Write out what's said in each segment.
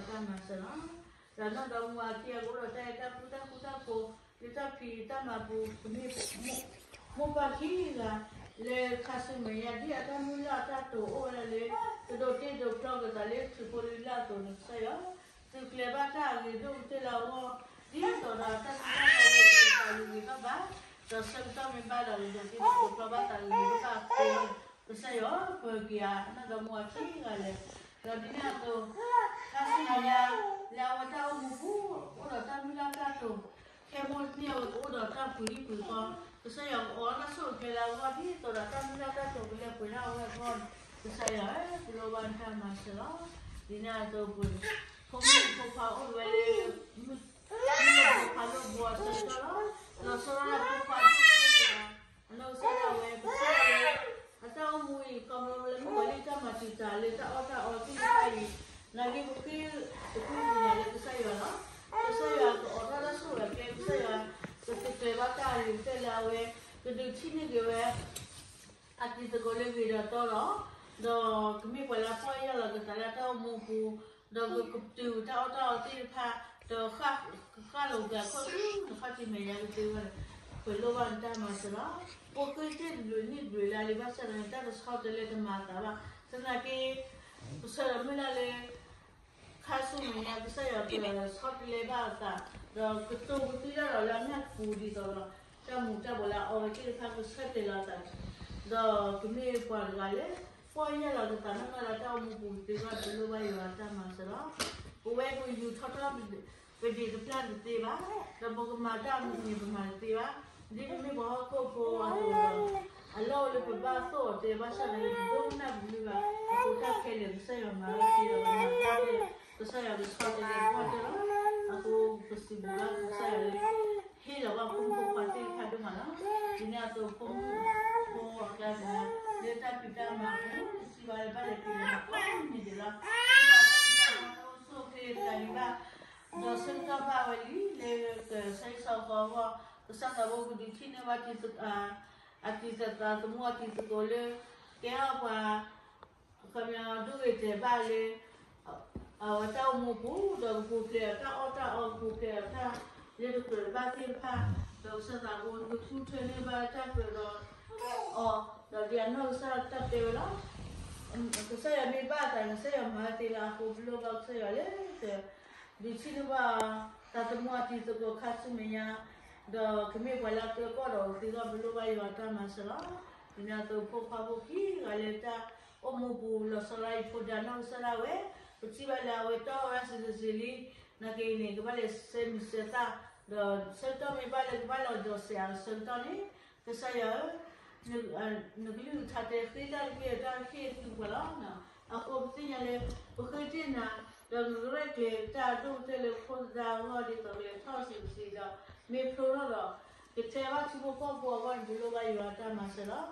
တၢ်မၤစၢၤလီၤ. ဒီးနီၢ်ဒီမါဝၤခံဂၤကအိၣ်ဒီးတၢ်အဲၣ်တၢ်ကွံတၢ်ဃူတၢ်ဖိး လၢတၢ်ဖံးတၢ်မၤပူၤ ကမ့ၢ်မိၢ်ပၢ်ခံဂၤ လၢခါဆူမဲာ်ညါ ဒ်အတၢ်မုၢ်လၢ်အတၢ်တိာ်အိၣ်ဝဲဒၣ်လၢ ကဒိးတ့ဒိးဖျီက့ၤသးလၢထံဖိလံၤလၢအသိးန့ၣ် ကစၢ်ယွၤ သုးကျဲၤဘၣ်တၢ်အဂ့ၤဒိၣ်ကတၢၢ်လၢအဂီၢ် ဒ်သိးဒီးတၢ်မုၢ်လၢ်လၢအဂ့ၤဂ့ၤဘၣ် ဒီးဆၢကတီၢ်မ့ၢ်ဘၣ်ဒီး ကဒိးတ့ဒိးဖျီဘၣ်သးဂ့ၤဂ့ၤဘၣ်ဘၣ်အဃိ ကစၢ်ယွၤပၢၤက့ၤအနီၢ်ဒီမါဝၤခံဂၤလၢာ် ဒီးဒ်န့ၣ်အသိး ခါဆူမဲာ်ညါ လၢအဝဲတၢ်အိၣ်မူပူၤ အိၣ်ဒီးတၢ်မုၢ်လၢ်တၢ်တိာ် ခဲမိၢ်တနံၣ်အဝဲကအိၣ်ဒီးတၢ်ပှံၤဒံပှံၤဃီ ကစၢ်ယွၤကအိးထီၣ်တၢ်ဆိၣ်ဂ့ၤကျဲလၢအဂီၢ် ဒ်သိးဒီးတၢ်မုၢ်လၢ်တၢ်တိာ်ကလဲၤပှဲၤထီၣ်ဝဲအဂီၢ်န့ၣ် ကစၢ်ယွၤဧၢ ပလိၣ်ဘၣ်နတၢ်မၤစၢၤလီၤ. ဒ်န့ၣ်အသိးပှဲၤ ဖိမုၣ်ဖိခွါအိၣ်ဝဲလၢ မုၢ်ဖိခွါလိၣ်ဘိအဆၢကတီၢ်လီၤ. လီၤဆီဒၣ်တၢ်ဖိခွါဒိၣ်ကတၢၢ်တဂၤ အနီၢ်ကစၢ်ဒၣ်ဝဲ ကစၢ်ယွၤလၢ အတၢ်အိၣ်မူအံၤ ကီမီလၢမုၣ်ကီၤလံၢ်တၢ်မၤတံာ်တာ်လၢတၢ်အီၣ်တၢ်အီသ့ၣ်တဖၣ်အံၤ နာ်က့ပဃ့တကူတညါလၢကစၢ်ယွၤလီၤ. ကစၢ်ယွၤကအိးထီၣ်တၢ်ဆိၣ်ဂ့ၤအကျဲ ကစၢ်ယွၤ ကသုးကျဲၤဘၣ်တၢ်အဂ့ၤကတၢၢ်လၢအဝဲ ကဒုးထံၣ်န့ၢ်က့ၤဝဲ အတံၤသကိးလၢဂ့ၤဒီးတီဒီး ဒီးကမ့ၢ်ပှၤလၢအပီၢ်ယၢ်လီၤက့ၤသးလၢအတၢ်အိၣ်မူအပူၤ, ဒီးကကတုၤတၢ်အီၣ်တၢ်အီသ့ၣ်တဖၣ်, ဒီးဃၣ်လီၤက့ၤအခိၣ်ဆူ နခီၣ်ထံးမဲာ်ညါကတၢၢ်ဝဲန့ၣ်, ပလိၣ်ဘၣ်နတၢ်မၤစၢၤလီၤ. ပဃ့တ့ၢ်တဘျုးနံၣ်တဘျုးလါလံ ဘၣ်ဆၣ်သနာ်က့ တၢ်တဆီတလဲတမၤအသးဘၣ်. သနာ်က့ ပဆၢဒီးမုၢ်လၢ်လၢ ခါဆူမဲာ်ညါ ကစၢ်ယွၤကဆီတလဲဘၣ်အသး, ဒီးကတိၤကသံလၢဒီးလၢအမျၢ်ပူၤဒ်သိးဒီး တၢ်မူၤတၢ်ဘှီးလၢအအီဝဲသ့ၣ်တဖၣ်ကဆၢတဲာ်လီၤအသး, ဒီးကမ့ၢ်ပှၤတဂၤလၢ ပီၢ်ယၢ်လီၤက့ၤသးနီၢ်နီၢ်လၢတၢ်အိၣ်မူပူၤသ့ၣ်တဖၣ် ပလိၣ်ဘၣ်ယွၤအတၢ်မၤစၢၤလီၤ. ပဝဲပယူၤထီၣ်ထီၣ် ပဒံးတပျၢ်တသ့ဘၣ်, ဒီးပကမၤတၢ်မနုၤပမၤတသ့ဘၣ်. ဒ်ပမ့ၢ်ပှၤဟီၣ်ခိၣ်ဖိအသိးဒီး အလီၢ်အိၣ်လၢပဘၣ်သိၣ်အီၤတဲဘၣ်ဆၣ်သနာ်က့ ပဒိကနၣ်ပမုာ်ဘၣ်. အဃိတၢ်ခဲလၢာ်ကစၢ်ယွၤမၤဝဲသ့ဒီး ပမၤတၢ်ခဲလၢာ် ကစၢ်ယွၤကဆီတလဲဘၣ်တၢ်လီၤ. အဃိပစံးဘျုးဘၣ်ကစၢ်ယွၤလၢ ဟ့ၣ်လီၤဘၣ်ဖိမုၣ်ဖိခွါသ့ၣ်တဖၣ်ဒိၣ်မးလီၤ. ဒ်န့ၣ်အသိးဖိမုၣ်ဖိအကျါန့ၣ် လၢတၢ်ဖံးတၢ်မၤအပူၤ ပစံးဘၣ်လၢဘၣ်လဲၤဖံးလဲၤမၤကိးနံၤဒဲးလီၤ. ပစံးဘၣ်ဖိမုၣ်ဖိခွါတၢ်အိၣ်ဆူၣ်အိၣ်ချ့တဂၤဒံးဘၣ် ဒီးဆၢကတီၢ်ဘၣ်ဝဲလံ လၢကဆၢဂ့ၤဆၢဝါအဂီၢ် ကစၢ်သးဘိကဒုးထံၣ်န့ၢ်ဘၣ် အတံၤသကိး အတံၤသကိး အတံၤသကိးလၢ ကဲထီၣ်ပှၤ ခီပညီဒိဂ့ၤတဲာ်ဘၣ်လၢ အဝဲတၢ်အိၣ်မူပူၤ ဒီးကပူၤဖျဲးအီၤတၢ်အီၣ်တၢ်အီ ကပူၤဖျဲးအီၤတၢ်လၢတကြၢးတဘၣ်သ့ၣ်တဖၣ်, ဒီးကစၢ်သးဘိကသူထွဲန့ၢ်ဘၣ်တၢ်ကြၢးဒီးအီၤ, ဒီးဒ်အနီၢ်ကစၢ်တၢ်တဲဝဲလီၤ. ကစၢ်ယွၤမ့ၢ်ဘၣ်အသး ကစၢ်ယွၤမၤဝဲသ့လီၤ. အဃိပလိၣ်ဘၣ်ကစၢ်ယွၤလၢ ဒုးထံၣ်န့ၢ်ဘၣ် သးသမူအတံၤသကိးခါဆူမဲာ်ညါ, ဒီးကမ့ၢ်ပှၤလၢအကၢကီၢ်ဒီးအီၤသ့လီၤ. ပလိၣ်ဘၣ်ယွၤအတၢ်မၤစၢၤလီၤ. ဒ်န့ၣ်အသိးဖိခွါဖိခံဂၤလၢတၢ်အိၣ်မူပူၤလီၤဆီဒၣ်အံၤ ဖိဒါနီၢ်ကစၢ်ဒၣ်ဝဲ, ပထံၣ်ဘၣ်လၢအဝဲတီၢ်ဝဲဒၣ်စံးတစ့လံ, နာ်က့န့ၣ် ကဘၣ်လဲၤဆဲးမံၤဆဲးသၣ်, ဒီးဆၢကတီၢ်မ့ၢ်ဘၣ်လၢကဘၣ်လီၤဒီးစဲးအဆၢကတီၢ်န့ၣ်, ကစၢ်ယွၤဧၢ နကလုၢ်ကထါတဲဃ့တၢ်တဘ့ၣ်အတၢ်ဟ့ၣ်တူၢ်ပှၤလီၤ. အဃိပသ့ၣ်ညါလၢ ပဃ့တ့ၢ်နၤ, ဒီးနကရဲၣ်ကျဲၤတၢ်ဒိၣ်ကတၢၢ်လၢဖိသဒါအဂီၢ်ဒ်သိးကလဲၤထီၣ်စံးတစ့ဒီး မ့ၢ်ဖျိထီၣ်ဒီး ကတဲဘၣ်ထံဖိကီၢ်ဖိအဂီၢ်န့ၣ် ပလိၣ်ဘၣ်ယွၤအတၢ်မၤစၢၤလီၤ.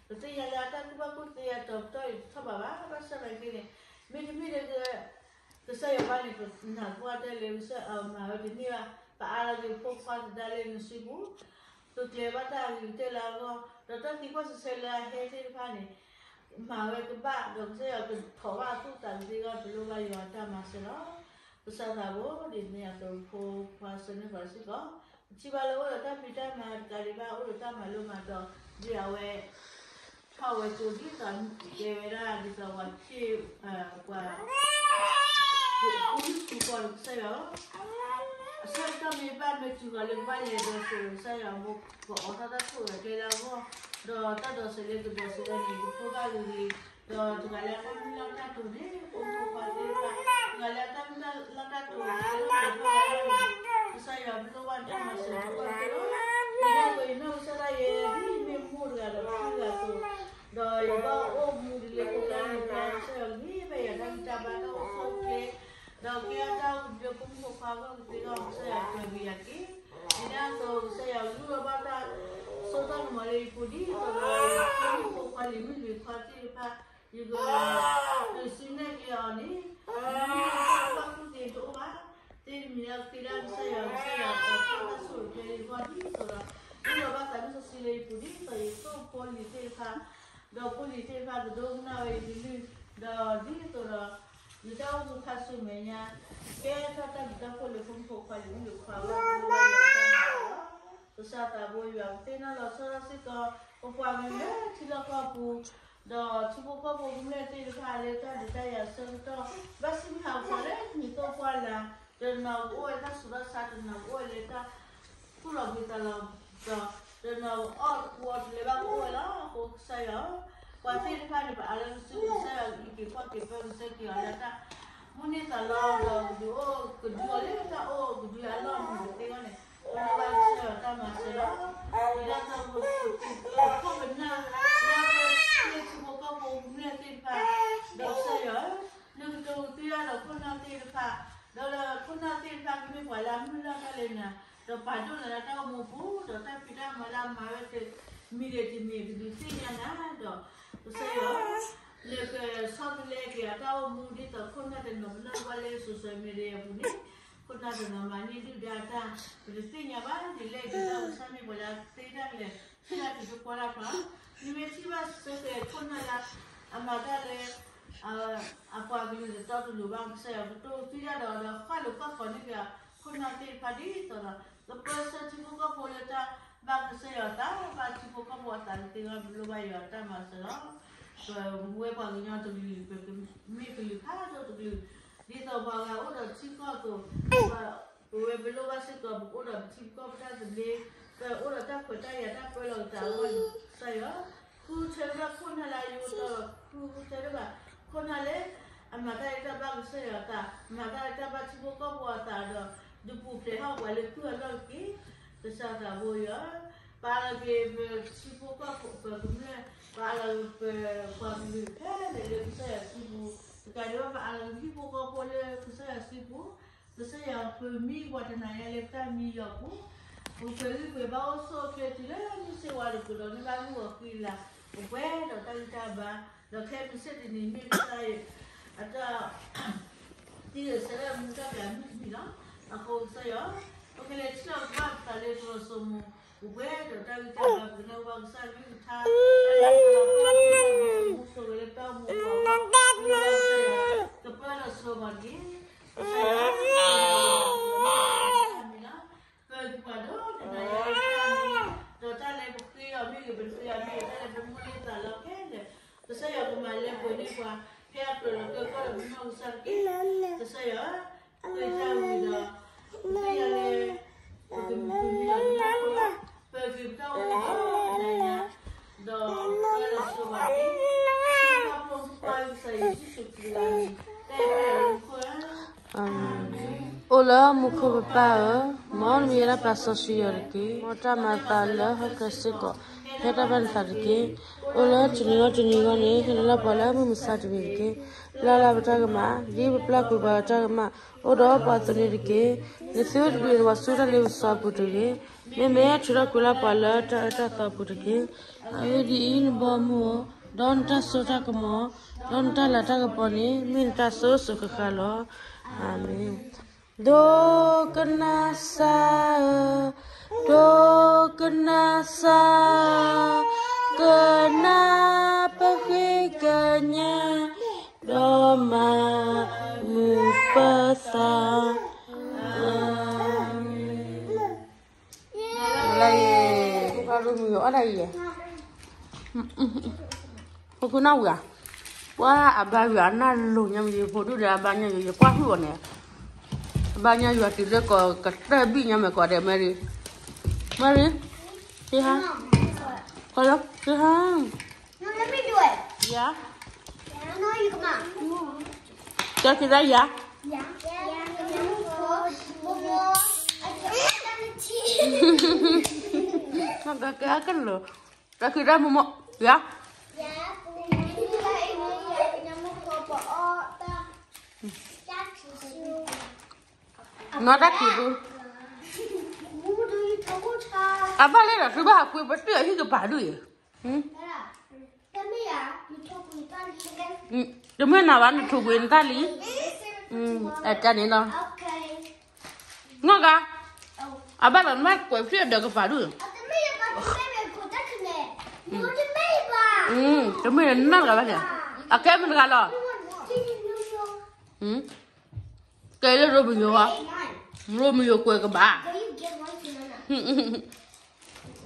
ပသ့ၣ်ညါလၢအတၢ်ကူၣ်ဘၣ်ကူၣ်သ့အတီၤပတီၢ်အံၤတထီၣ်ဘးဘၣ်, ဘၣ်ဆၣ်သနာ်က့န့ၣ် မ့တမ့ၢ်လၢ ကစၢ်ယွၤဘၣ်န့ၣ် ပနၢ်ပၢၢ်တဲလၢကစၢ်အမၤဝဲတန့ၢ်ဘၣ်, ပအါလီၤက့ၤဖိခွါသဒါလၢနစုပူၤ, သုးကျဲၤဘၣ်တၢ်အဂ့ၤကတၢၢ်လၢအဂီၢ်, ဒီးတၢ်သံကွၢ်စံးဆၢလၢအဟဲသ့ၣ်တဖၣ်န့ၣ် မၤဝဲကဘၣ်, ဒီးကစၢ်ယွၤကထီၣ်ဘၣ်အသူၣ်အသးကသ့အဂီၢ် ပလိၣ်ဘၣ်ယွၤအတၢ်မၤစၢၤလီၤ. ကစၢ်သးဘိ ဒ်န့ၣ်အသိးဖိခွါဆၢန့ၢ်ပှၤစ့ၢ်ကီး, ပထံၣ်ဘၣ်လၢအိၣ်ဒီးတၢ်ဖံးတၢ်မၤတကးဒံးဘၣ် အိၣ်ဒီးတၢ်မၤလိမၤဒိး, ဒ်အဝဲ ထီၣ်ဝဲကၠိဒ်သိးတဲဝဲဒၣ်ဒ်သိးပှၤထံၣ် ပှၤ ဃုဃုဃီဒီးကစၢ်ယွၤလီၤ. အဆၢကတီၢ်မ့ၢ်ဘၣ်မ့ၢ်တုၤဃီၤလၢကဘၣ်လဲၤဒိးစဲးဒီးကစၢ်ယွၤ ကအိးထီၣ်တၢ်ဆိၣ်ဂ့ၤကျဲလၢအဂီၢ်, ဒီးတၢ်ဒိးစဲးလၢကဒိးစဲးဝဲန့ၣ် ကဖိဘၣ်ဂ့ၤဂ့ၤ, ဒီးတဂၤလၢအတၢ်မုၢ်လၢ်တၢ်တိာ်န့ၣ် ဖိမုၣ်ဖိခွါသ့ၣ်တဖၣ်, တဂၤလၢအတၢ်မုၢ်လၢ်တၢ်တိာ်န့ၣ် ကစၢ်ယွၤ ပလိၣ်ဘၣ်တၢ်မၤစၢၤတဖၣ်လီၤ. ဒ်န့ၣ်အသိး ယနီၢ်ကစၢ်ဒၣ်ယဲ ဒ်မ့ၢ်မိၢ်တဂၤဒီးဖံတဂၤအသိး, ဒီးယဘၣ်အိၣ်မူဒ်လၢဖိကျါန့ၣ် ကစၢ်ယွၤဂ့ၤဘၣ်ယၤတၢ်ဂံၢ်တၢ်ဘါ တၢ်အိၣ်ဆူၣ်အိၣ်ချ့, ဒီးကဲအတၢ်အိၣ်မူလၢဖိမုၣ်ဖိခွါအဂီၢ်ကသ့အဂီၢ် ကစၢ်ယွၤပၢၤက့ၤယၤတက့ၢ်. ဒ်န့ၣ်အသိး ကစၢ်ယွၤလူလီၤဘၣ်တၢ်စိတၢ်ကမီၤလၢယပူၤ ဒ်သိးဒီး ဖိမုၣ်ဖိခွါလံၤမုၣ်လံၤခွါသ့ၣ်တဖၣ် ယက သုးစုနဲၣ်ကျဲအီၤန့ၣ် မ့ၢ်တၢ်ကူၣ်ဘၣ်ကူၣ်သ့တအိၣ်ဘၣ်, သ့တမံၤလၢဃ့ဒၣ်ကစၢ်ယွၤ ကစၢ်ယွၤအီၤတၢ်ဆိၣ်ဂ့ၤကျဲလၢယဂီၢ်ဒ်သိးဒီး လူလီၤဘၣ်သးမုၢ်စီဆှံလၢယပူၤ ဒ်သိးယသိၣ်ဖိလံၤသ့ၣ်တဖၣ်, ဒီးဖိလံၤသ့ၣ်တဖၣ်ကဒိကနၣ်ဝဲယကလုၢ်, ဒီးဒ်သိးဒီး ယတၢ်အိၣ်မူခါဆူမဲာ်ညါ, ကဲထီၣ်တၢ်ဘျုးတၢ်ဖှိၣ်လၢဖိမုၣ်ဖိခွါလံၤမုၣ်လံၤခွါဘၣ်, ကစၢ်သးဘိယွၤ ပသ့ၣ်နီၣ်လီၤဆီဒၣ်စ့ၢ်ကီး ပပှၤကလုာ်လၢထံလီၢ်ကီၢ်ပူၤ, ဒီးထံဖိကီၢ်ဖိကမျၢၢ်သ့ၣ်တဖၣ်လၢတၢ်ဒုးတၢ်ယၤအဆၢကတီၢ်, ဘၣ်ဆူမုၢ်ဟးဂီၤလၢမုၢ်သိၣ်ပှၢ်လၢ်, တနီၤကအိၣ်ဝဲတၢ်ဆူးတၢ်ဆါ, တနီၤကအိၣ်ဝဲလၢတၢ် ကူၣ်လီၤဘှံးသးလီၤဒီး, တနီၤအီၣ်ကူအီၣ်တလဲဘၣ်ကအိၣ်ဝဲလီၤ. အဃိကစၢ်ယွၤ, ပှၤသ့ၣ်တဖၣ်န့ၣ် ပအါလၢကစၢ်ယွၤ အံးက့ၤကွၢ်က့ၤပၢၢ်ကစၢ်က့ၤအီၤလၢတၢ် မုၢ်န့ၢ်သးလီၤဒီး ကဒုးအိၣ်ကဒုအီၤလၢတၢ်အိၣ်ကဒုအလီၢ်မုၢ်ကသ့အဂီၢ်န့ၣ်, ပလိၣ်ဘၣ်ကစၢ်ယွၤတၢ်မၤစၢၤလီၤ. ဒ်သိးပခိၣ်ပနၢ်, လၢပထံဖိကီၢ်ဖိကမျၢၢ်သ့ၣ်တဖၣ်, ဒီးကစၢ်ယွၤ, နကတိၤကသံတၢ်ဒီးခိၣ်နၢ်သ့ၣ်တဖၣ်, ဒီးခိၣ်နၢ်သ့ၣ်တဖၣ်ကမ့ၢ်ပှၤလၢအမုၢ်လၢ်တၢ်လၢနၤ, ဒီးပာ်ဒိၣ်နၤလၢတၢ်အိၣ်မူပူၤ, ဒီးတၢ်ဖံးတၢ်မၤလၢအမၤဝဲသ့ၣ်, မံၤဂ့ၤတမံၤဂ့ၤ ကဒုးသ့ၣ်ညါနၤဒီး, ကစၢ်ယွၤ, နကဆီတလဲက့ၤအတၢ်အိၣ်မူဒ်သိးခိၣ်နၢ်တနီၤပလၢၢ်ကွၢ်လၢ social media အပူၤန့ၣ်, ခိၣ်နၢ်တနီၤမၤန့ၢ်ဒုၣ်ဒါတၢ်, ပတသ့ၣ်ညါဘၣ်ဒ်လဲၣ်, ဒ်သိးကစၢ်မ့ၢ်ပှၤလၢအသ့တၢ်ကလဲာ်, သ့တၢ်ကံးတကွၢ်တၢ်ဖး, နမ့ၢ်ထံၣ်ဘၣ်စ့ၢ်ကီးခိၣ်နၢ်လၢ အမၤတၢ်လၢ အပှၤကလုာ်တတီတလိၤဘၣ်, ကစၢ်ယွၤကတိၤသံတၢ်ဒီး ဒီးဃၣ်လိာ်ကွၢ်ဃီၤန့ၢ်က့ၤ ခိၣ်နၢ်သ့ၣ်တဖၣ်ဒ်သိးဒီး ကပၢဆှၢထံဖိကီၢ်ဖိလၢတၢ်ဘၣ်ကစၢ်ယွၤအသး, ဘၣ်ထံဖိကီၢ်ဖိအသးတသ့အဂီၢ် ပလိၣ်ဘၣ်ယွၤတၢ်မၤစၢၤလီၤ. ပဝဲပှၤကညီတကလုာ်, ပမ့ၢ်ကလုာ်ဖးဒိၣ်တကလုာ်, ဒ်သိးပှၤဂၤအိၣ်ဒီးထံကီၢ်အသိး, ပဝဲပလိၣ်ဘၣ်စ့ၢ်ကီး ပကအိၣ်ဒီးပထံပကီၢ်ပတၢ်သဘျ့, ပအိၣ်ဒီးတၢ်ခွဲးတၢ်ယာ်တၢ်ပၢလီၤကသးအဂီၢ်န့ၣ်, ကစၢ်ယွၤ ဃုထၢဘၣ်ခိၣ်နၢ်လၢအယိာ်ဒီး ဃုထၢဘၣ်ခိၣ်နၢ်လၢ အမၤတၢ်လၢတၢ်ဘၣ်ကစၢ်ယွၤအသး, မၤတၢ်လၢတၢ်ဘၣ်ထံဖိကီၢ်ဖိအသးဒီး ဒုးပူၤဖျဲးဟီၣ်ပှၤလၢကုၢ်အလီၢ်တက့ၢ်. ကစၢ်သးဘိယွၤ, ပအၢၣ်လီၤက့ၤပထံဖိကီၢ်ဖိပကမျၢၢ်, ပအၢၣ်လီၤက့ၤပပှၤကလုာ်ဖဲလဲၣ်လၢကစၢ်ယွၤစုပူၤ, တကးဒံးဘၣ် ပအၢၣ်လီၤက့ၤပဟံၣ်ဖိဃီဖိလၢကစၢ်ယွၤစုပူၤ, ကစၢ်ယွၤပမံပှၤတနၤညါလၢပတၢ်မံယီၤပူၤ, ပကဲဂံၢ်ပှဲၤဘၣ်အိၣ်ဆူၣ်အိၣ်ချ့တုၤလၢမုၢ်ဆ့ၣ်ဝါတပူၤဒီး န့ၢ်ဘၣ်မုၢ်ဂီၤဃံလၤ, ပပှဲၤဒီးတၢ်ဂံၢ်တၢ်ဘါ, ဒီးခဲမုၢ်ဆ့ၣ်တနံၤမ့ၢ်ကစၢ်ယွၤ အတၢ် တံၢ်ဂဲၤဆၢထၢၣ်မူတၢ်ဖျဲးမုၢ်တနံၤလီၤ. အဃိကစၢ်ယွၤ, ပကလဲၤထံၣ်လိာ်ကဘၣ်ပသးလၢတၢ်စိမိၤ, ပပှဲၤဒီးတၢ်ဂံၢ်တၢ်ဘါ, ပကနၢ်ဟူဘၣ်ကစၢ်ကလုၢ်ကထါ, တၢ်လၢကစၢ်ယွၤပာ်မူဆိဝဲလၢတၢ်အိၣ်မူအဂီၢ်, ကပၢလီၤဆိဂီၤတက့ၢ်. ကစၢ်ယွၤ, မ့ၢ်လီၤ, ပၢၤက့ၤပှၤဒီးတနၤညါလၢတၢ်မံ, ဒီးတၢ်လၢပဃ့အီၤမ့ၢ်ဂ့ၤ, ပတဃ့အီၤမ့ၢ်ဂ့ၤ, တၢ်လၢပမိၣ်န့ၢ်သးလီၤခဲလၢာ်, ကစၢ်ယွၤကမၤလၢပှဲၤန့ၢ်ပှၤ, ဖဲအကြၢးဒီးကဲကီၢ်ဒီးပနီၢ်ကစၢ်တက့ၢ်. ကစၢ်ယွၤ, ဃ့တၢ်ဝံၤဒီး, ပသ့ၣ်ညါလၢ, ပကမံလီၤနၢ်ပၢၢ်, ပၢၤက့ၤပတၢ်အိၣ်မူဒီးတနၤညါ, ဒီးပၢလီၤဆိဂီၤတက့ၢ်. အိၣ်လၢမူခိၣ်ပပၢ်ဧၢ, မ်နမံၤလၢပၢ်စီဆှံယွၤတက့ၢ်. မ်တၢ်မၤသးလၢဟီၣ်ခိၣ်ချၢစ့ၢ်ကီး, ဟဲတၢ်ဘၣ်နသးတက့ၢ်. အိၣ်လၢတနံၤဂီၢ်တနံၤဂီၢ်န့ၣ်, ဟ့ၣ်လီၤပှၤလၢမုၢ်မဆါတနံၤတက့ၢ်. ပျၢ်လၢပတၢ်ကမၣ်, ဒ်ပပျၢ်ကွံာ်ပှၤအတၢ်ကမၣ်, အိၣ်ဒီးပှၤအသိးန့ၣ်တက့ၢ်. နသုတဒုးနဝၤဆူတၢ်လ့ပစီအပူၤတဂ့ၤ, မ့မ့ၢ်ထုးထီၣ်ကွံာ်လၢပှၤလၢတၢ်အၢတၢ်သီအပူၤတက့ၢ်. အဂ့ၢ်ဒ်အံၤ, နဘီမုၢ်ဧၢ, ဒီးနတၢ်စိတၢ်ကမီၤ, ဒီးနတၢ်လၤတၢ်ကပီၤန့ၣ်, မ့ၢ်နတၢ်စိၤစိၤဃၣ်ဃၣ်လီၤ. အၤမ့ၣ်. ဒိကနၣ်စၢ်ဧၢ, ဒိကနၣ်စၢ်, ကနၣ်ပဃ့ကညး, ဒီးမၤမုာ်ပသး. လၢယဲ, ပှၤရူမံၤအီၣ်ဒၣ်ယဲ, ပကနၣ်ဝံၤဧါ, ပှၤအဘါယွၤအနၢ်လိၤညါမ့ၢ်ယဲ, ဖိဒုၣ်ဒီးအဘါညါယဲ, ယပှၢ်ဟုၣ်အီၤန့ၣ်, အဘါညါယွၤတုၤလၢကီးကတၢၢ်ဘံၣ်ညါမဲာ်ကီးဒဲး Mary, Mary, say hi, ကီးလၢ say hi. Yeah. ကီးကဒါယၤ. ကကဲကလၢာ်, ကကဒါမိၢ်မိၢ်, ယၤ. နီၢ်တၢ်ခံးပူၤ, အဘၣ်လဲၣ်ဒီးသုဘၣ်ဟးကွံာ်ပတုာ်အဟံၣ်ကပၤဒုးယဲ. တမ့ၢ်နၤဘၣ် နထိၣ်ကွံာ်နတၢ်လံ, အတၢ်န့ၣ်လီၤ. နီၢ်ဂၤ, အဘၣ်လီၤနဘၣ်ကွဲးဖျၢၣ်ဒီးကပၤဒုး, တမ့ၢ်နနီၢ်တဂၤဘၣ်န့ၣ်, အကဲမ့ၢ်တဂၤလီၤ. တဲလၢရိမယိၤ, ရိမယိၤကွဲးကဘၣ်,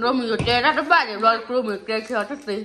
ရိမယိၤတဲတၢ်တဘၣ်န့ၣ်ဘျီ ရိမယိၤတဲခဲအီၤတသ့,